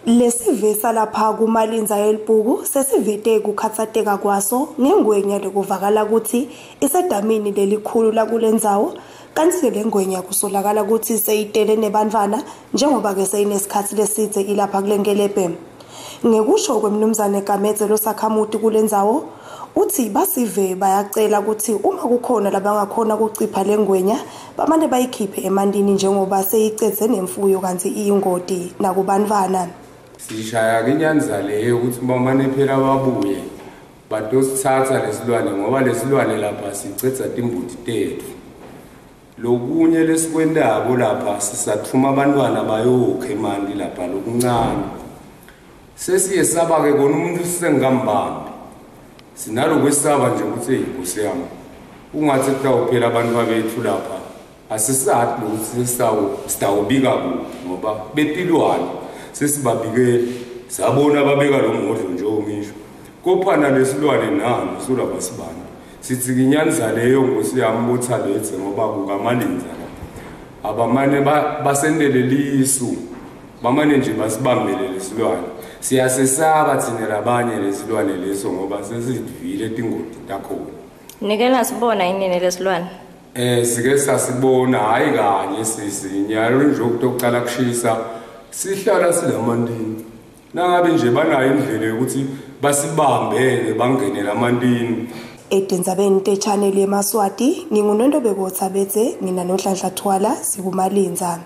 Lesive salapha kuMalindza eLibhuku sesivete kukhatsateka kwaso ngengwenya lekuvakala kutsi isedamini lelikhulu lakulendzawo, kantsi-ke lengwenya kusolakala kutsi seyitele nebantfwana njengoba-ke seyinesikhatsi lesidze ilapha kulenkelebhe. Ngekusho kwemnumzane Gamedze losakhamuti kulendzawo, uthi basive bayacela kutsi uma kukhona labangakhona kucipha lengwenya bamane bayikhiphe emantini njengoba seyicedze nemfuyo kantsi iyingoti nakubantfwana. Sishaya-ke inyanza leyo ukuthi bamane phela babuye batosithatha lesilwane ngoba lesilwane lapha sicedza timbuti tetfu. Lokunye lesikwentako lapha sisathuma abantwana bayokha emanti lapha lokuncane. Sesiyesaba-ke kona umuntu sisengikambambi. Sinalokwesaba nje ukuthi eyi Nkosi yami, ungathi kutawuphela abantu bethu lapha. Asisati lokuthi sitawubika kuphi ngoba betilwane sesibabikele sabona babeka lo mhodlo nje ongisho. Kophana lesilwane nalo sulapha sibani. Sithi kinyanza leyo Nkosi yami botha lethe ngoba kukaMalindza la. Abamane basendele lisu. Bamane nje basibambele lesilwane. Siyasesaba thina labanye lesilwane leso ngoba sesidvile tingoti takhona. Nike nasibona inini lesilwane? Sike sasibona hayi kanye sisi nyalo nje okutokucala kushisa sihlala silamantini. Nangabe nje banayo indlela yokuthi basibambele bangene lamantini. Etindzabeni te-channel yeMaswati, nginguNontobeko Tsabetse, nginanoNhlanhla Thwala, sikuMalindza.